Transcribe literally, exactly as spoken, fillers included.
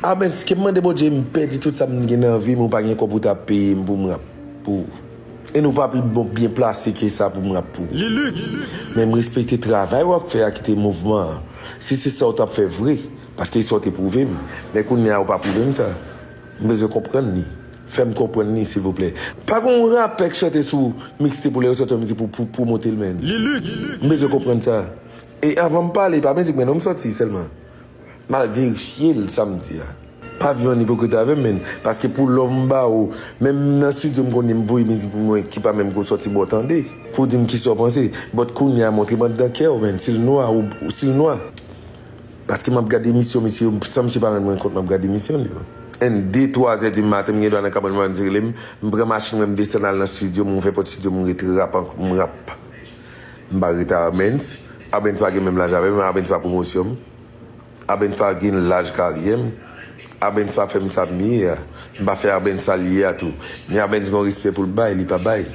Abens, ke m mande Bondye m pèdi tout sa m gen nan vi m, ou pa gen kòb pou ta peye m pou m rap pou ou. E nou pa pi bon byen plase ke sa pou m rap pou ou. Lilux. Men m respekte travay w ap fè a, kite mouvman an. Si se sa w t ap fè vre, paske se sa w te pwouve m. Men kounye a ou pa pwouve m sa. M bezwen konprann li. Fè m konprann li, silvouplè. Pa gon rapè k chante sou mixtape ou lè yo sòti yon mizik pou, pou pwomote l, menn. Lilux. M bezwen konprann sa. E avan m pale, pa mizik mwen non m sòti sèlman. M al verifye l sa m di a. Pa vin yon ipokrit avè m, menn. Paske pou love m ba ou, menm nan studio m konnen m voye mizik pou mwen ki pa menm ko sòti bò tande. Pou di m kisa w panse. But kounye a montre m anndan kè w, menn. Si l nwa, ou, ou si l nwa. Paske m ap gade emisyon misye, san misye pa rann mwen kont m ap gade emisyon li yo. And de, twa zè di maten, m gen dwa nan kabann mwen, misye rele m, m pran machin mwen, m desann al nan studio, m ouvè pòt studio, m ret rap, m rap. M pa ret a Abens. Abens pa gen menm laj avè m, Abens pa pwomosyon m. Abens pa gen laj karyè m. Abens pa fè m sa m ye a. M pa fè Abens sa l ye a tou. Men Abens gen yon respè pou l bay, li pa bay.